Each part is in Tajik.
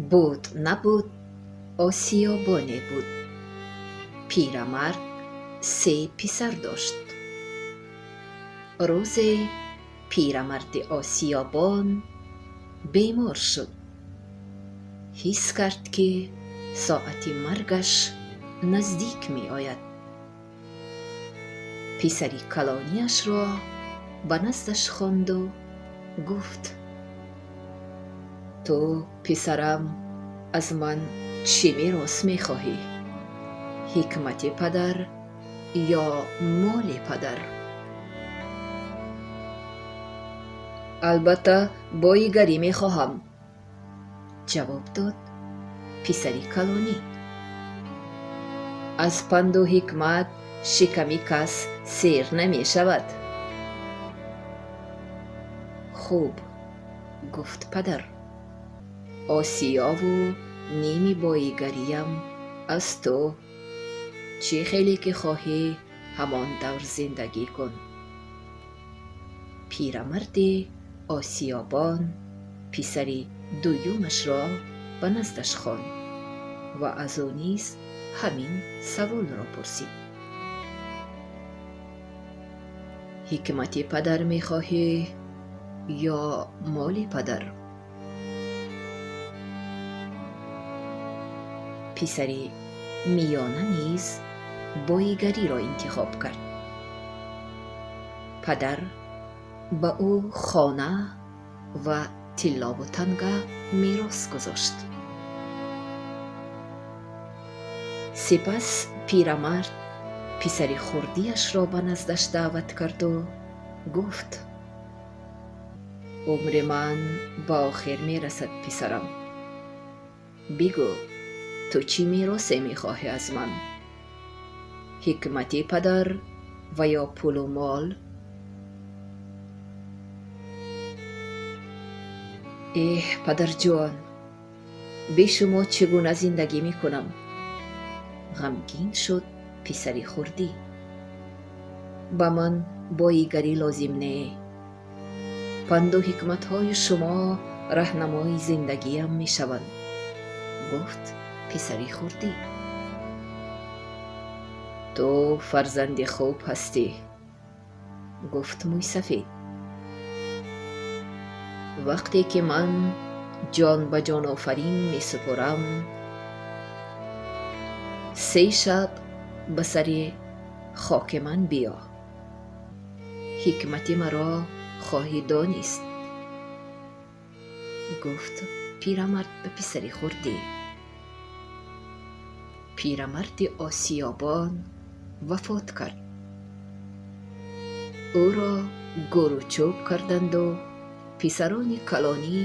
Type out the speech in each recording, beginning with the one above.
Буд набуд, осиёбоне буд. Пирамард се писар дошт. Рӯзе пирамарди осиёбон бемор шуд. Ҳис кард, ки соати маргаш наздик меояд. Писари калониашро ба наздаш хонду гуфт: «Ту, писарам, аз ман чӣ мерос мехоҳӣ? Ҳикмати падар ё моли падар?» «Албатта, боигарӣ мехоҳам», ҷавоб дод писари калонӣ. «Аз панду ҳикмат шиками кас сер намешавад». «Хуб», гуфт падар, «осиёву ними боигариям аз ту. Чӣ хеле ки хоҳӣ, ҳамон тавр зиндагӣ кун». Пирамарди осиёбон писари дуюмашро ба наздаш хонд ва аз ӯ низ ҳамин саволро пурсид: «Ҳикмати падар мехоҳӣ ё моли падар?» Писари миёна низ боигариро интихоб кард. Падар ба ӯ хона ва тиллову танга мерос гузошт. Сипас пирамард писари хурдиашро ба наздаш даъват карду гуфт: «Умри ман ба охир мерасад, писарам. Бигӯ, ту чӣ меросе мехоҳӣ аз ман? Ҳикмати падар ва ё пулу мол?» «Эҳ, падарҷон, бе шумо чӣ гуна зиндагӣ мекунам?» ғамгин шуд писари хурдӣ. «Ба ман боигарӣ лозим не. Панду ҳикматҳои шумо раҳнамои зиндагиам мешаванд», гуфт писари хурдӣ. «Ту фарзанди хуб ҳастӣ», гуфт мӯйсафед. «Вақте ки ман ҷон ба ҷонофарин месупорам, 3 шаб ба сари хоки ман биё. Ҳикмати маро хоҳӣ донист», гуфт пирамард ба писари хурдӣ. Пирамарди осиёбон вафот кард. Ӯро гӯру чӯб карданду писарони калонӣ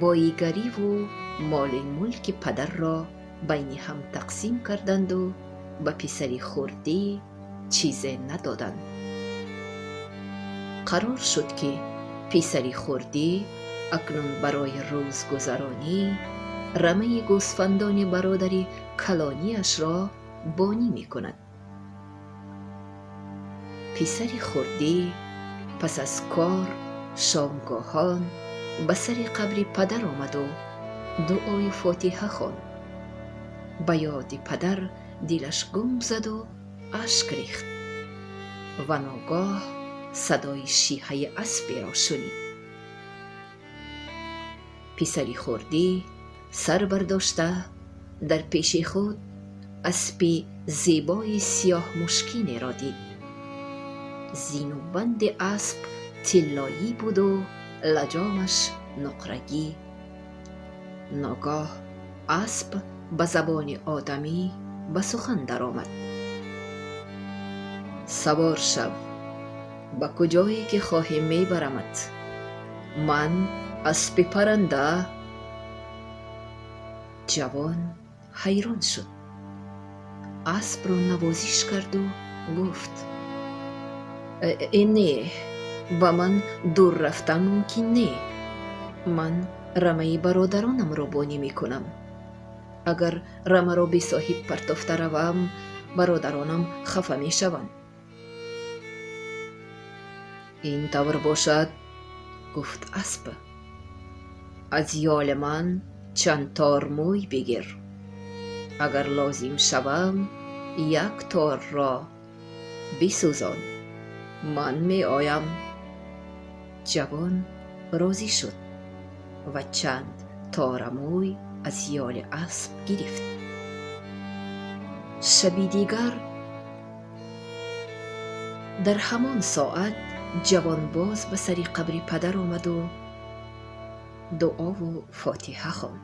боигариву моли мулки падарро байни ҳам тақсим карданду ба писари хурдӣ чизе надоданд. Қарор шуд, ки писари хурдӣ акнун барои рӯзгузаронӣ рамаи гӯсфандони бародари калониашро бонӣ мекунад. Писари хурдӣ пас аз кор шомгоҳон ба сари қабри падар омаду дуои фотиҳа хонд. Ба ёди падар дилаш гум заду ашк рехт ва ногоҳ садои шиҳаи асперо шунид. Писари хурдӣ сар бардошта дар пеши худ аспи зебои сиёҳмушкинеро дид. Зину банди асп тиллоӣ буду лаҷомаш нуқрагӣ. Ногоҳ асп ба забони одамӣ ба сухан даромад: «Савор шав, ба куҷое ки хоҳӣ мебарамат. Ман аспи паранда». Ҷавон ҳайрон шуд. Аспро навозиш карду гуфт: «Э, не, ба ман дур рафтан мумкин не. Ман рамаи бародаронамро бонӣ мекунам. Агар рамаро бесоҳиб партофта равам, бародаронам хафа мешаванд». «Ин тавр бошад», гуфт асп, «аз ёли ман Чанд тор мӯй бигир. Агар лозим шавам, як торро бисӯзон. Ман меоям. Ҷавон розӣ шуд ва чанд тора мӯй аз ёли асп гирифт. Шаби дигар дар ҳамон соат ҷавон боз ба сари қабри падар омаду дуову фотиҳа хонд.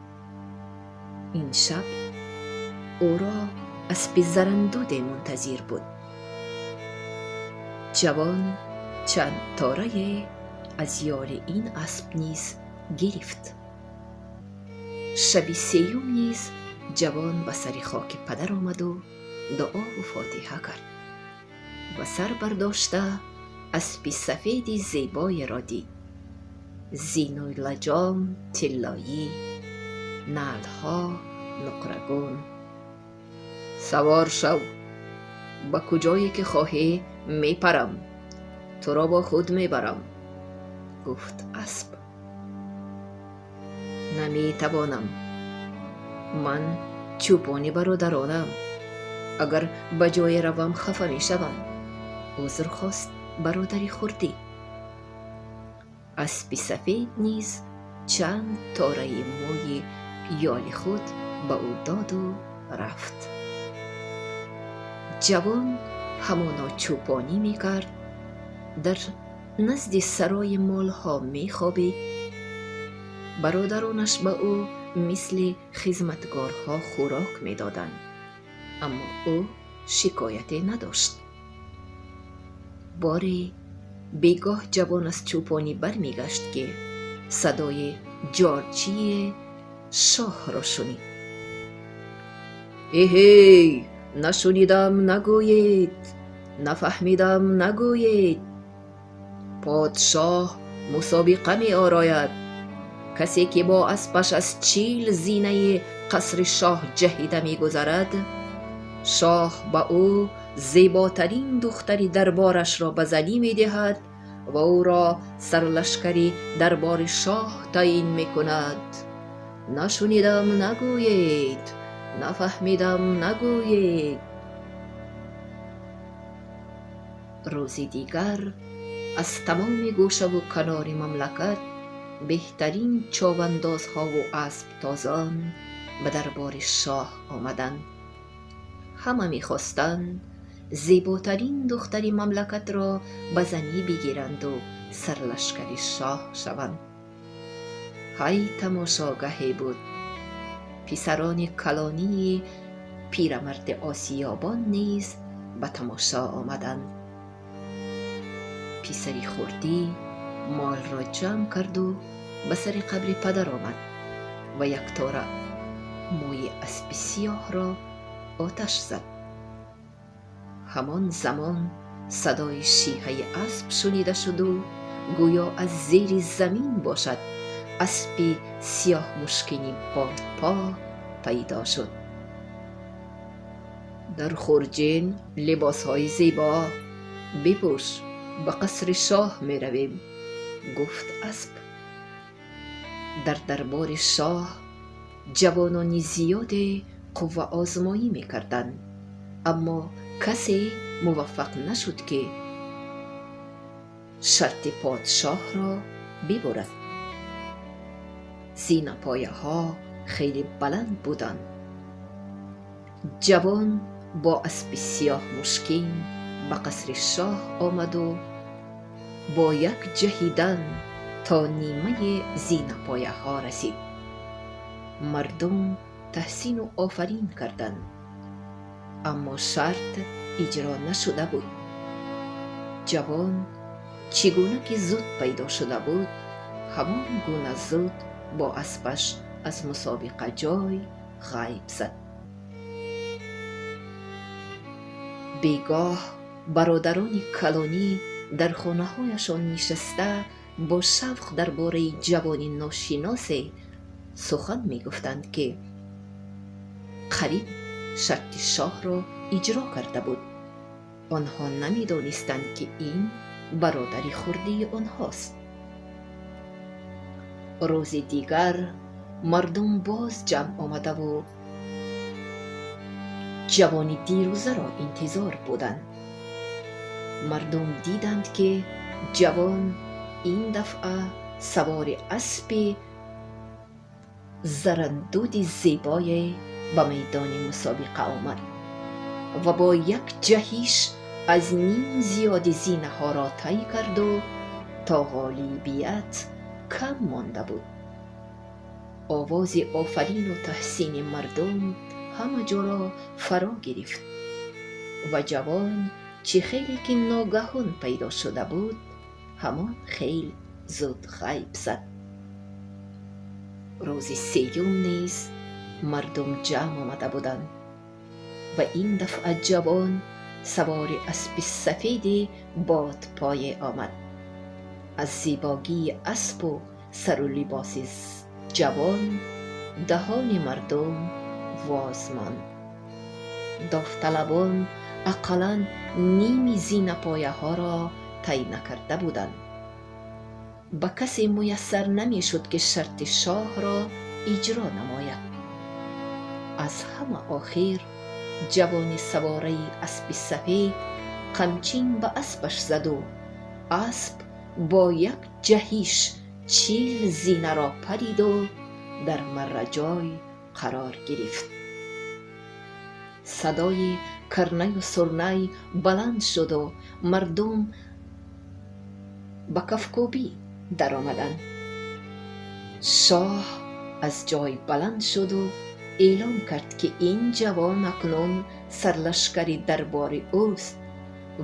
Ин шаб ӯро аспи зарандуде мунтазир буд. Ҷавон чанд торае аз ёли ин асп низ гирифт. Шаби сеюм низ ҷавон ба сари хоки падар омаду дуову фотиҳа кард ва сар бардошта аспи сафеди зебоеро дид. Зину лаҷом тиллоӣ, налҳо нуқрагун. Савор шав, ба куҷое ки хоҳӣ мепарам, туро бо худ мебарам, гуфт асп. Наметавонам. Ман чӯпони бародаронам. Агар ба ҷое равам, хафа мешавам, узр хост бародари хурдӣ. Аспи сафед низ чанд тораи мӯи ёли худ ба ӯ доду рафт. Ҷавон ҳамоно чӯпонӣ мекард, дар назди сарои молҳо мехобид. Бародаронаш ба ӯ мисли хизматгорҳо хӯрок медоданд, аммо ӯ шикояте надошт. Боре бегоҳ ҷавон аз чӯпонӣ бармегашт, ки садои ҷорчии шоҳро шунид. Эҳей, нашунидам нагӯед, нафаҳмидам нагӯед. Подшоҳ мусобиқа меорояд. Касе ки бо аспаш аз 40 зинаи қасри шоҳ ҷаҳида мегузарад, шоҳ ба ӯ зеботарин духтари дарборашро ба занӣ медиҳад ва ӯро сарлашкари дарбори шоҳ таъин мекунад. Нашунидам нагӯед, нафаҳмидам нагӯед. Рӯзи дигар аз тамоми гӯшаву канори мамлакат беҳтарин човандозҳову асптозон ба дарбори шоҳ омаданд. Ҳама мехостанд зеботарин духтари мамлакатро ба занӣ бигиранду сарлашкари шоҳ шаванд. Ҳай тамошогаҳе буд. Писарони калонии пирамарди осиёбон низ ба тамошо омаданд. Писари хурдӣ молро ҷамъ карду ба сари қабри падар омад ва як тора мӯи аспи сиёҳро оташ зад. Ҳамон замон садои шиҳаи асп шунида шуду гӯё аз зери замин бошад, аспи сиёҳмушкини бодпо пайдо шуд. Дар хурҷин либосҳои зебо бипӯш, ба қасри шоҳ меравем, гуфт асп. Дар дарбори шоҳ ҷавонони зиёде қувваозмоӣ мекарданд, аммо касе муваффақ нашуд, ки шарти подшоҳро бибурад. Зинапояҳо хеле баланд буданд. Ҷавон бо аспи сиёҳмушкин ба қасри шоҳ омаду бо як ҷаҳидан то нимаи зинапояҳо расид. Мардум таҳсину офарин карданд, аммо шарт иҷро нашуда буд. Ҷавон чӣ гуна ки зуд пайдо шуда буд, ҳамон гуна зуд бо аспаш аз мусобиқаҷой ғайб зад. Бегоҳ бародарони калонӣ дар хонаҳояшон нишаста бо шавқ дар бораи ҷавони ношиносе сухан мегуфтанд, ки қариб шарти шоҳро иҷро карда буд. Онҳо намедонистанд, ки ин бародари хурдии онҳост. Рӯзи дигар Мардум боз ҷамъ омадаву ҷавони дирӯзаро интизор буданд. Мардум диданд, ки ҷавон ин дафъа савори аспи зарандуди зебое ба майдони мусобиқа омад ва бо як ҷаҳиш аз ним зиёди зинаҳоро тай карду то ғолибият кам монда буд. Овози офарину таҳсини мардум ҳама ҷоро фаро гирифт ва ҷавон чӣ хеле ки ногаҳон пайдо шуда буд, ҳамон хел зуд ғайб зад. Рӯзи сеюм низ мардум ҷамъ омада буданд ва ин дафъа ҷавон савори аспи сафеди бодпое омад. Аз зебогии аспу сару либоси ҷавон даҳони мардум воз монд. Довталабон ақаллан ними зинапояҳоро тай накарда буданд. Ба касе муяссар намешуд, ки шарти шоҳро иҷро намояд. Аз ҳама охир ҷавони савораи аспи сафед қамчин ба аспаш заду асп бо як ҷаҳиш 40 зинаро париду дар марраҷой қарор гирифт. Садои карнаю сурнай баланд шуду мардум ба кафкӯбӣ даромаданд. Шоҳ аз ҷой баланд шуду эълом кард, ки ин ҷавон акнун сарлашкари дарбори ӯст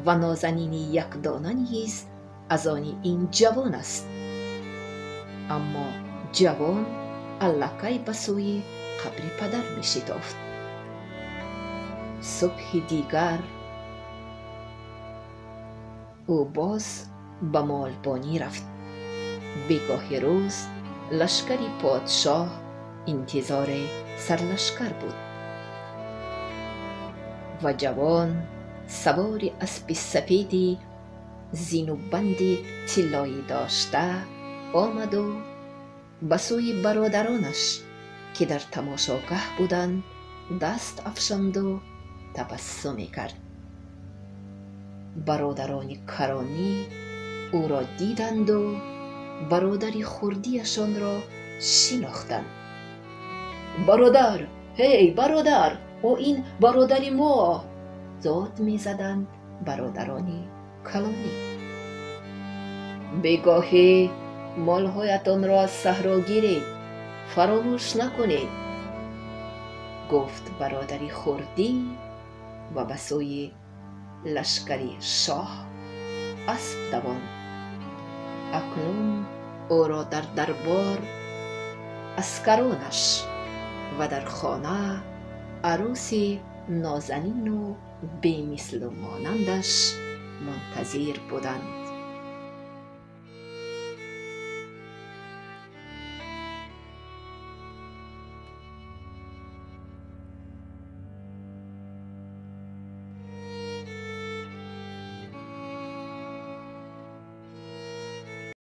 ва нозанини якдона низ аз они ин ҷавон аст. Аммо ҷавон аллакай ба сӯи қабри падар мешитофт. Субҳи дигар ӯ боз ба молбонӣ рафт. Бегоҳи рӯз лашкари подшоҳ интизори сарлашкар буд ва ҷавон савори аспи сафеди зинубанди тиллоӣ дошта омаду ба сӯи бародаронаш, ки дар тамошогаҳ буданд, даст афшонду табассум мекард. Бародарони каронӣ ӯро диданду бародари хурдиашонро шинохтанд. Бародар, ҳей бародар, о ин бародари мо! Дод мезаданд бародарони калонӣ. Бегоҳӣ молҳоятонро аз саҳро гиред, фаромӯш накунед, гуфт бародари хурдӣ ва ба сӯи лашкари шоҳ асп давонд. Акнун ӯро дар дарбор аскаронаш ва дар хона арӯси нозанину бемислу монандаш мунтазир буданд.